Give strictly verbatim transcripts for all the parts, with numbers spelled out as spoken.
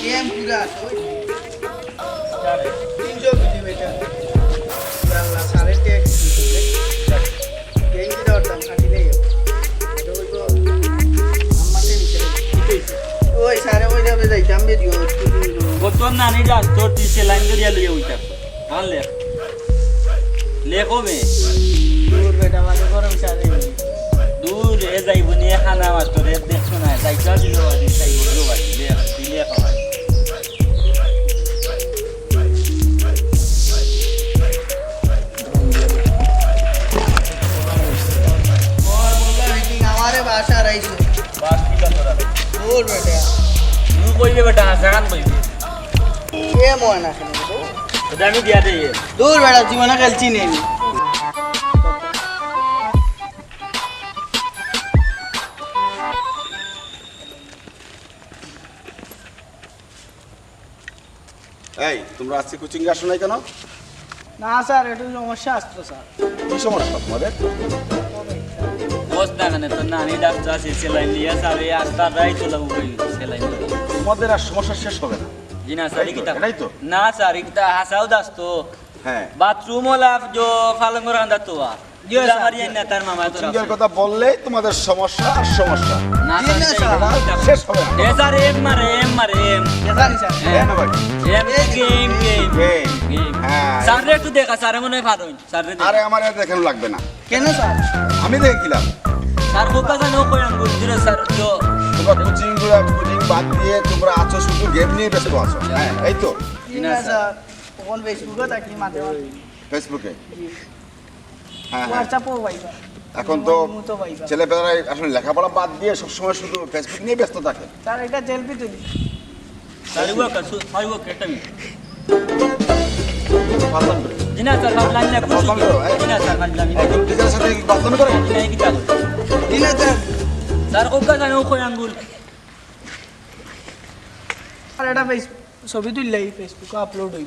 গেম পুরা আছে, ওই তিনশো কোটি বেটা। আল্লাহ, সাড়ে তেইশ। গেম কি দরদাম খাটি নেই। এটা বলবো, আমাকে নিচে। ওই সাড়ে ওই যাবে, যাইতাম ভিডিও। ও তোর নানি যাস, তোর তুই সেলাইন ধরিয়া লইয়া উঠা। আনলে। লেখো মে। দূর বেটা, বাজে গরম সারে। দূর, এ যাইব নিয়ে খানা মাত্র, এ দেখছো না, যাইতে হবে লো বাড়ি, যাইব লো বাড়ি, লে, তুই লে খাওয়া। ওর বললো, "মিটিং আমারে বাসা রাইছো।" বাস ঠিক আছে দাদা। দূর বেটা। তুই কইবে বেটা, হাসান কইবে। এ মনে না শুনে তো। ওটা আমি দিয়া দেই। দূর বেটা, জীবনে খেলছি নেই। এই, তোমরা আজকে কোচিং এ আসো নাই কেন? না স্যার, একটু সমস্যা আসতো স্যার। কি সমস্যা তোমাদের? বস না কেন, তোর নানি ডাক্তার আছে, সেলাইন নিয়ে স্যার, এই আস্তা রাই তো লাগু হয়ে গেছে সেলাইন। তোমাদের আর সমস্যা শেষ হবে না। জি না স্যার, এই তো, কিতা? এটাই তো। না স্যার, কিতা হাসাও দাস তো। হ্যাঁ। বাথরুম ওলা, জো ফালঙ্গর আন্দা তো। জি, স্যার। আমার এই নেতার মামা তো কোচিং এর কথা বললেই তোমাদের সমস্যা আর সমস্যা। না, জি, স্যার, না, এটা স্যার। এটা শেষ হবে না। এ, স্যার, এম মারে, এম মারে, এম। এ, স্যার, স্যার। হ্যাঁ। এম ভাই। এম, এম। Game, game. গেম। গেম। হ্যাঁ। স্যাররে একটু দেখা, স্যারে মনে হয় পারইন। স্যাররে দেখা। আরে, আমার এটা দেখানো লাগবে না। কেন, স্যার? আমি দেখে গেলাম। স্যার, খুব কথা নো কই আঙ্গুল, জুরে স্যার, তো। তোমরা কোচিং গুলা, কোচিং বাদ দিয়ে তোমরা আছো শুধু গেম নিয়ে ব্যস্ত আছো। হ্যাঁ, এই তো। জি না, স্যার। স্যার। এখন Facebook-ও থাকি মাঝে মাঝে। Facebook-এ? জি। হ্যাঁ, হ্যাঁ। WhatsApp-ও ভাইবা। এখন তো ছেলেপেলেরাই আসলে লেখাপড়া বাদ দিয়ে সবসময় শুধু Facebook নিয়ে ব্যস্ত থাকে। স্যার, এটা selfie তুলি। স্যার, ও একটা সু-, স্যার, ও একটা minute। জি না, স্যার, ভাবলাম না, খুশি। জি না, স্যার, ভাবলাম না। একদম টিচারের সাথে বাদলামি করে? জি না, এই কি চালু? জি না, স্যার। স্যার, কোকা জানো, কই আঙ্গুল? আর এটা ভাই ছবি তুললেই Facebook-ও upload হইব।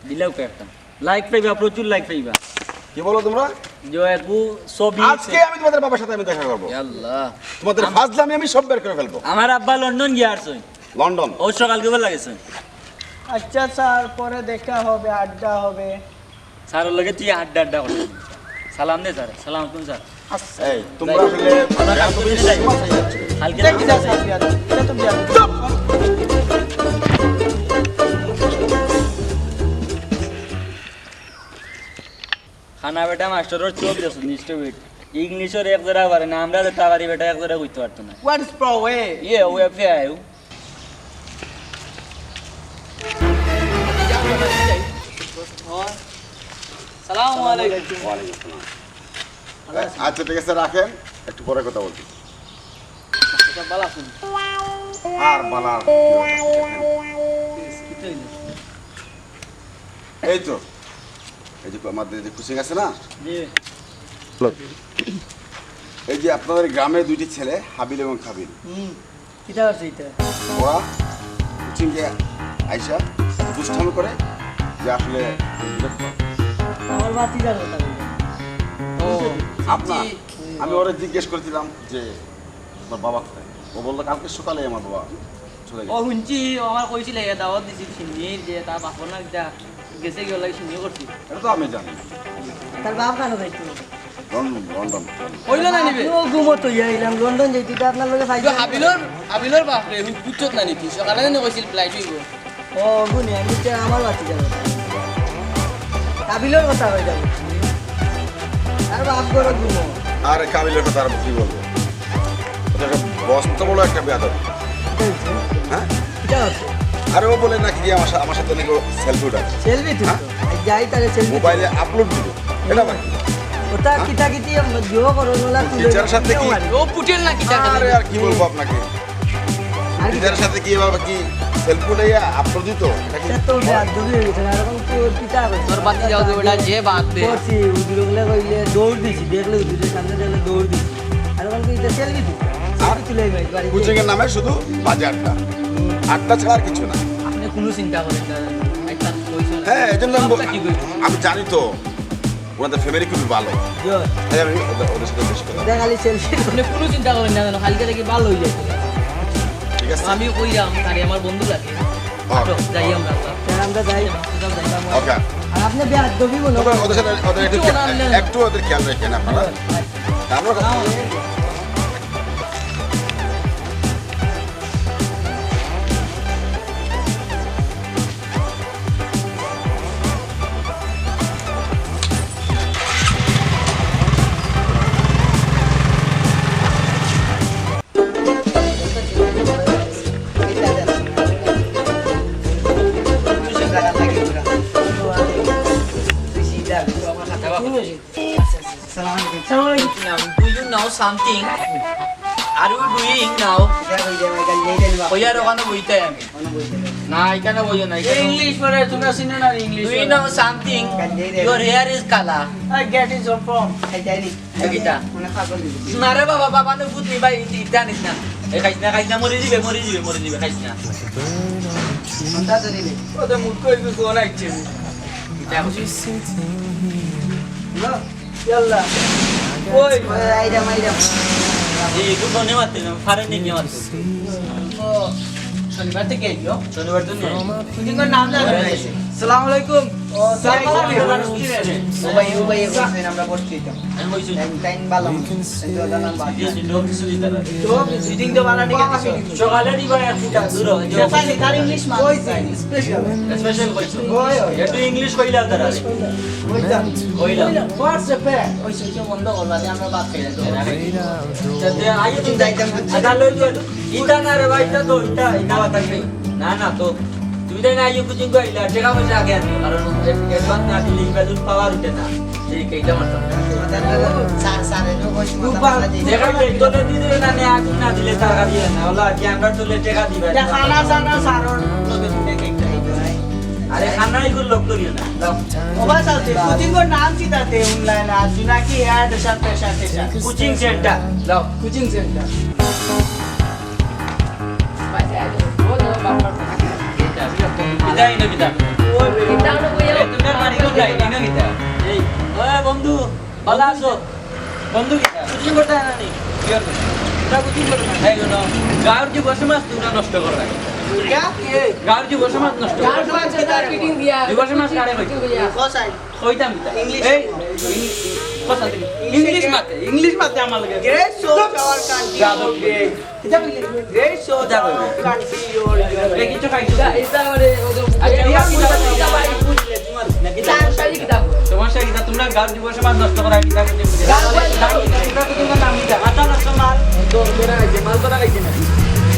দিলেও কয়েকটা। Like পাইবা, প্রচুর like পাইবা। কি বলো তোমরা? যে একগু ছবি আজকে আমি তোমাদের বাবার সাথে আমি দেখা করবো। ইয়া আল্লাহ। তোমাদের আম- ফাজলামি আমি সব বের করে ফেলবো। আমার আব্বা লন্ডন গিয়া আরছইন। লন্ডন? ও সকাল কেবল লাগেছে। আচ্ছা স্যার, পরে দেখা হবে, আড্ডা হবে। স্যারর লগে তুই আড্ডা আড্ডা করবি। সালাম দে স্যার, সালাম আলাইকুম স্যার। এই, তোমরা আসলে আমার কাছে বেয়াদবি যাই। সীমা ছাড়িয়ে যাচ্ছ। কালকে দেখি যা স্যার, বিয়াদব। এটা তো বিয়াদব। চুপ! খানা বেটা মাস্টারর চোখ দেখছো, নিষ্ঠ বেট। ইংলিশর এক জোড়া পারে না, আমরা যেটা পারি বেটা এক জোড়া কইতে পারতো না। What is pro way? ইয়ে, ওয়ে ফে আয়ু। সালামু আলাইকুম। ওয়ালাইকুম আসসালাম। আচ্ছা, ঠিক আছে, রাখেন, একটু পরে কথা বলছি। আচ্ছা, ভালো আছেন? আর ভালো আর কি হবে? এই তো, এই যে আমাদের যে কোচিং আছে না? জি। এই যে আপনাদের গ্রামে দুইটি ছেলে, হাবিল এবং কাবিল। হুম। কিতা করছে ইতা? ওরা কোচিং এ আইসা দুষ্টামি করে যে আসলে আমার ভাতিজার কথা বলছে। ও, আপনার? জি। আমি ওরে জিজ্ঞেস করছিলাম যে, "তোর বাবা কোথায়?" ও বললো, "কালকে সকালে আমার বাবা চলে গেছে।" ও, হুনছি, ও আমার কইছিল, এ দাওয়াত দিছিল সিন্নির, যে তার বাপর না কিতা গেছে কি, ওর লাগি সিন্নি করছি। এটা তো আমি জানি। তার বাপ কানো যাইতো? London, London. কইলো না নিবে? আপনিও ঘুমো তো ইয়া ইলাম, লন্ডন যাইতে তো আপনার লগে ফাইজলামি। হাবিলর, হাবিলর বাপ রে, হুন বুঝছত না নি তুই? সকালে জানি কইছিল ফ্লাইট হইব। ও, গুনি, আমি তো আমার বাতি যাবো। কাবিলর কথা হয়ে যাবে। আর বাপ করে ঘুমো। আরে কাবিলর কথা আর কি বলবো? ওটা একটা মস্ত বড় একটা বেয়াদব। হ্যাঁ? কিতা আছে? আরে ও বলে নাকি যে আমার সা-, আমার সাথে নাকি ও সেলফি উঠায়। সেলফি তুলতো? হ্যাঁ? যাই তাহলে সেলফি মোবাইলে আপলোড দিব। এটা ভাই। ওটা হ্যাঁ? কিতা কিতি জিও করো, ওলা তুলে টিচারের সাথে কি? ও পুটেল না কিতা আরে আর কি বলবো আপনাকে? আর কি? টিচারের সাথে কি এভাবে কি সেলফি উঠাইয়া আপলোড দিত? এটা কি? সে তো ওটা আর দূরে হয়ে গেছে, আর এখন কি ওর পিতা হবে? তোর বাতি যাও তো ওটা যে বাদ দে। করছি, উজুরগুলো কইলে দৌড় দিছি, দেখলে উজুরের সামনে দেখলে দৌড় দিছি। আর এখন কি এটা সেলফি তুলে? আর সেলফি তুলে ভাই, বাড়ি কোচিং এর নামে শুধু বাজে আড্ডা। আড্ডা ছাড়া আর কিছু না। আপনি কোনো চিন্তা করেন না, একটা পয়সা না। হ্যাঁ, এই জন্য আমি বল-, সবটা ঠিক হয়ে যাবে। আমি জানি তো। ওনাদের ফ্যামিলি খুবই ভালো। জি। তাই আমি ওদের, ওদের সাথে বেশি কথা বলি। এটা খালি সেলফি। আপনি কোনো চিন্তা করেন না, জানো, কালকে থেকে ভালো হয়ে যাবে। ঠিক আমি কইলাম, আরে আমার বন্ধু লাগে। আটো, যাই আমরা। স্যার, আমরা যাই। কোথাও যাই না। ওকে। আর আপনি বেয়াদবি মনে তবে করেন। ওদের সাথে, ওদের একটু, কিছু বলার নেই। একটু ওদের খেয়াল রাখেন আপনারা। তারপর কথা বলবো। Do you know something? Are you doing now? ওই আর ওখানে বইতে আমি। না, এখানে বইও না, এখানে। ইংলিশ পড়ে, তোমরা চিনো না ইংলিশ Do you পড়ে? Know something? Your hair is color. I get it from. এই কিতা? না রে বাবা, বাবা নে ভূত নি ভাই, ইতা আনিস না। এ খাইস না, খাইস না, মরি দিবে, মরি দিবে, মরি দিবে, খাইস না। কোনটা তো দিবে? ও তো মুখ কই কিছু বানাইছে। ইতা আনিস। ইয়াল্লা। ওই। ওই, আইরাম, আইরাম। এই, একটু ফোনে মারতে না, ফারে নিয়ে মারতে। ও, শনিবার থেকে আইও। শনিবার তো নেই। দুদিন করে নাম জানো না। সালাম আলাইকুম। ও, সালাম আলাইকুম। ও ভাই, ও ভাই, ও ভাই, আমরা বসছি তো। আমি বলছি। টাইম, টাইম ভালো। এই তো ওটা নাম বাদ। এই যে লোক কিছু দিতে পারে। তো, সিটিং তো বানানি কেন দিছো? সকালে দিবা এক ফুটা দূর হয়। স্পেশাল, তার ইংলিশ মাছ। ওই যে, স্পেশাল। স্পেশাল কইছো। ওই, ওই। একটু ইংলিশ কইলা তারা। ওই তো। কইলা। What's the plan? ওই সুইচ বন্ধ করবা, দিয়ে আমরা ভাত খাই। যাতে আইও তুমি যাইতাম। আদা লই লই। ইটা না রে ভাই, ইটা তো, ইটা, ইটা বাতাস নেই। না, না তো। তুমি তাই না আইও কোচিং কইলা, টাকা পয়সা আগে আনো। কারণ অ্যাডভান্স না দিলে ইবা দুধ পাওয়া উঠে না। ঠিক, এইটা আমার তো। স্যার, স্যার, এনে কইছি, খুব ভালো। দেখা যায়, তোলে দিলে না, নে আগুন না দিলে তার গাড়ি হয় না। ওলা, কি আমরা তোলে টাকা দিবা। এটা খানা জানা, স্যার, ওর লগে তুমি দেখে একটা আইবে। আরে, খানা এগুলো লোক করিও না। দাও। ও ভাই, স্যার, তুই কোচিং কর নাম কি তাতে অনলাইন? আর Junaki hairdresser, fresher, fresher. Coaching centre. দাও। Coaching centre. বিদায় না, বিদায়। এই, তোমরা বাড়ি কোথায়? এই না, বিদায়। এই, ওই বন্ধু, ভালো আছো? বন্ধু কিতা? কোচিং করতে আনা নি? কি করবে? তোমরা কোচিং করবে না? এই, শোনো, গাঁর যুব সমাজ তোমরা নষ্ট করো না। গাঁর যুব সমাজ নষ্ট করো। গাঁর সমাজ কিতা আর ফিটিং দিয়া। যুব সমাজ কারে কইতে? কইতাম কিতা? ইংলিশ। এই, ইংলিশ। কথা দিবি। ইংলিশ মাতে, ইংলিশ মাতে আমার লগে। Great show our country. Yadav রে। কিতা কইলি? Great show our country. এটা কিচ্ছু খাইছো? এটা, এটা ওরে, ওরে, আচ্ছা, এটা ইয়া কিতা? নাকি চার সারি কিতা? তোমার সাথে কিতা? তোমরা গাঁর যুব সমাজ নষ্ট করা কিতা করতে? গাঁর যুব সমাজ। নাম কিতা? তোমরা তো তোমরা নাম কিতা? মাথা নষ্ট মাল। তো তোরা এই যে মাল তোরা খাইছে না?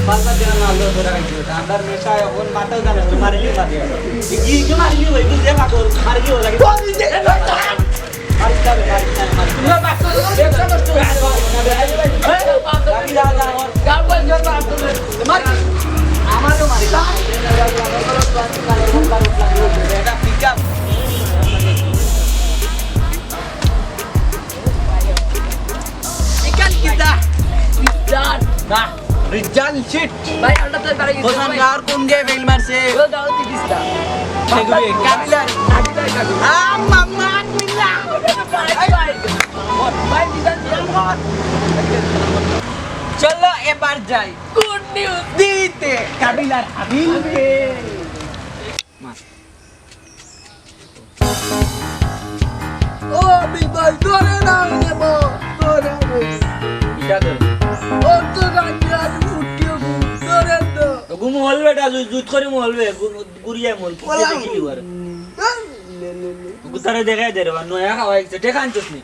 মাল বাদ দেওয়া মাল তোরা খাইছে। ঠান্ডার নেশায় এখন মাথাও জানে না, মারিলিও মারিও। কি, কি মারিলিও ভাই? বুঝতে পারো? মারিলিও লাগে। মারিস না, মারিস না, মারিস না। তোমরা বাচ্চা, ব্যবসা করছো। এই, গাড়ি যা, যা, আমার। গাড়ি যা, যা, আমার। মারিস। আমারও মারিস। এটা পিক আপ। এখান কিতা? রিজাল্ট। না, রিজাল্ট শিট। ভাই, আমরা তো এবারে কোথায় গাঁর কোন গিয়ে ফেল মারছে? ও দাও, তুই দিস না। সেগুলি কাবিলার। কাবিলার, কাবিলার। আ, মাম্মা, মিল্লা। ভাই, ভাই। ভাই, রিজাল্ট দিলাম। চলো, এবার যাই। গুড নিউজ দিতে কাবিলার আবিলকে। ও বিল ভাই, ধরে না রে বা, ধরে রে। ইটা ধরে। ও তো রাজি আর ফুটিয়ে ফুট, ধরে তো। ওগু মহল বেটা, জুত, জুত করে মহল বে, গু-, গুড়িয়া মহল, কি বললাম। দেখি নি বার। লে, লে, লে। ওগু তারে দেখাই দে রে বা, নয়া খাওয়া একটু, টেকা আনছস নি?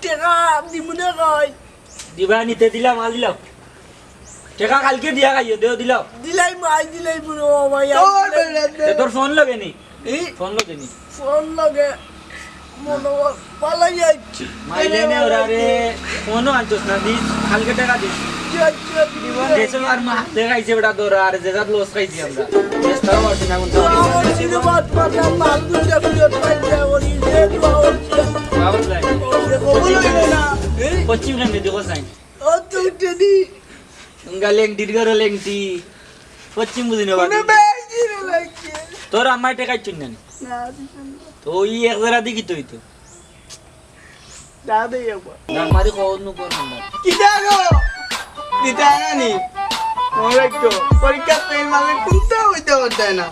টেকা দিমু না কই? দিবা নিতে দিলাম, আল দিলাম। টেকা কালকে দিয়া খাইও, দেও দিলাও। দিলাই মাই, দিলাই বুড়ো বাবা, ইয়া। তোর বেড়ে দে। এ, তোর ফোন লগে নি? এই? ফোন লগে নি? ফোন লগে। মনে হয় পালাই যাচ্ছি। মাইলে নে ওরা রে, ফোনও আনছস না, দিস, কালকে টেকা দিস। কি হচ্ছে? দেশে আর মা হাতে খাইছে বেটা তোরা, আর যে জাত লস খাইছি আমরা। চেষ্টাও করছি না, কোনটা। দোয়া করছি রে বাপ, বাপ, বাপ, মাল দুইটা ফেরত পাই না, ওর ইজ্জত দোয়া করছি। বাবা নাই। ওরে কবুল হইল না। এই? পশ্চিম কেমনে দেখো সাইন? ও তো উঠে দি। তুঙ্গা লেংটির ঘরে লেংটি। পশ্চিম বুঝি না কোনো বাকি। ব্যাগ দিল লাগছে। তোর আম্মায় টেকা চুন জানি। না, দিছে না। তো ওই এক জারা দেখি তুই তো। না দেই একবার। না, মারি কও নু কর নাম্বার। কি জানো? দিতে আনা নি। মনে রাখো, পরীক্ষা ফেল মারলে কুন্তা অইতে পারে না,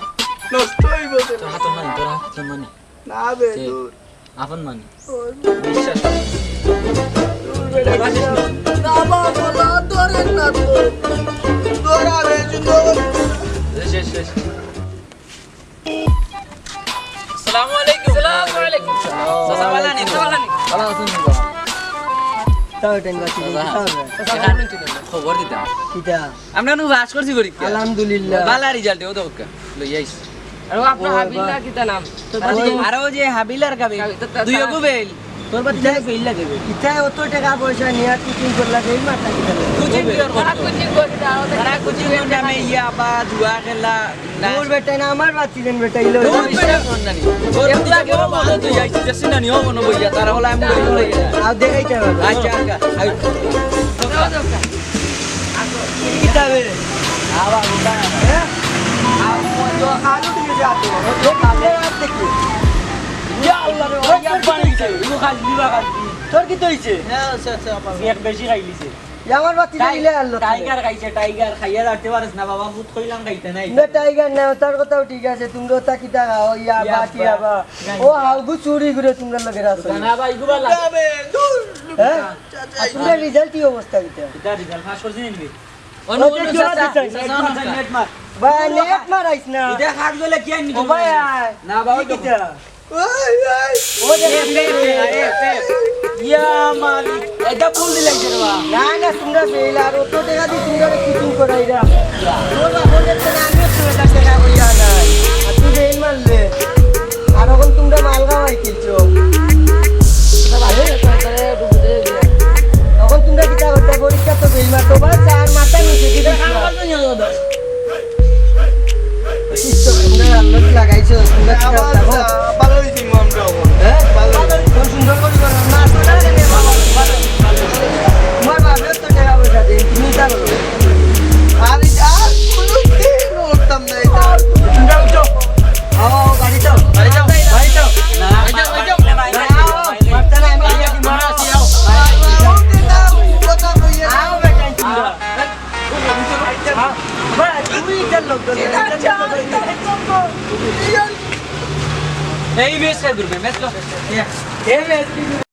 নষ্ট অইবো। তোর হাতর মানি, তোর হাতর মানি। না বে, কে? দূর। আপন মানি। ওই। বিশ্বাস কর। দূর বেটা, বিশ্বাস কর। না বাবা, না, ধরেন না তো। ধরা বে, সুন্দর। শেষ, শেষ, শেষ। আসসালামু আলাইকুম। আসসালামু আলাইকুম। চাচা, ভালা নি? চাচা, ভালা নি? ভালা আছইন নি? তাও টেন বাকি চাচা, চাচা, খবর দিতাম। কিতা? আমরা নু পাস করছি পরীক্ষা। আলহামদুলিল্লাহ। ভালা রেজাল্ট, ও দোকা। লই আইস। আর ও আপনার ও হাবিলা বাবা। কিতা নাম? আরে ও যে হাবিলার কাবে। কাবে, তো, তো, দুই তা- অগু বেল। তোর বাচ্চা ইতায় ফেইল লাগে বে। ইতায় অত টেকা পয়সা নিয়া কোচিং করলা, ফেইল মারতা কিতা লাগে? কোচিং কি আর করতো? তারা কোচিং করে, তারা তারা কোচিং করে নামে ইয়াবা, জুয়া খেলা, দূর বেটা, না আমার বাতি দেন বেটা, ইলো। দূর বেটা, বিশ্বাস কর না নি। তোর বাতি এগুলা কেউ বলো তুই, আইছি, যাচ্ছি না নি, ও মনে বইয়া, তারা বলে আমি বলি, বলি। আর দেখাইতে হবে। আচ্ছা, আচ্ছা। কিতা বে? আবার ওটা। হ্যাঁ? আর ওই তো খালু ঠিক আছে, আর তো। ওই তো খালু আর দেখি। ইয়া আল্লাহ রে, ওই আর পানি খাই। ও খালি দিবা খালি। তোর কিতা অইছে? হ্যাঁ, আচ্ছা, আচ্ছা, আবার। এক বেশি খাইলিছে। এ আমার বাতি টাই-, দিলে আল্লাহ। টাইগার খাইছে, টাইগার খাইয়া দাঁড়াইতে পারিস না বাবা, ভূত কইলাম খাইতে নাই। না, টাইগার না, তার কথাও ঠিক আছে, তোমরা ওটা কিতা খাও, ইয়াবা, ইয়াবা। টিয়াবা। ও হাউগু চুরি করে তোমরা লগে রাখো। না ভাই, ইগু বালা। যাবে, দূর। হ্যাঁ? আর তোমরা রেজাল্ট কি অবস্থা কিতা? এটা রেজাল্ট পাস করছিস নি? ও দেখি, ও চাচা, দেখি, চাচা, নেট মার। ভাই, নেট মারাইস না। এটা হাত গলে কি আনবি ও তুমি? ভাই, আয়। না বাবা, কি কিতা? ওই, ওই। ও যে এ, পে, পে, এ, পে। ইয়া মালিক, এটা ভুল দিলাই রে বাবা। না, না, তোমরা ফেইল, আর অত টেকা দি তোমরা কোচিং করাইরা। তোর বাপর কাছে না, আমিও তোর কাছে টেকা কইয়া নাই। আর তুই ফেইল মারলে। আর অখন তোমরা মালগাঁও আই খেলছো। অখন তোমরা কিতা করতে? পরীক্ষা তো ফেইল মারতো, বাস, আর মাথা নিচে দিবি। তোমরা আল্লাহ লাগাইছো, তোমরা কিতা আবার করতে? ভালো হইছে, ইমাম সাহেব। হ্যাঁ? ভালো হইছে। কোন সুন্দর করে বলো, না, আসলে না, না, না, ভালো, ভালো, ভালো। তোমার বাপের তো টাকা পয়সা দেই, তুমি তা করো। আর এই, আর কোনো দিন করতাম না এটা। সুন্দর উঠো। আও, আও, গাড়ি চাও, গাড়ি চাও, গাড়ি চাও। না, গাড়ি চাও, গাড়ি চাও। না, আও, মারতে না, আমি গাড়ি চাও, মারা আছি, আও। আও, আও, কথা কইয়া। আও, বেটা, সুন্দর। এই বেশ, কে করবে? বেশ, লো। এ, এ, বেশ।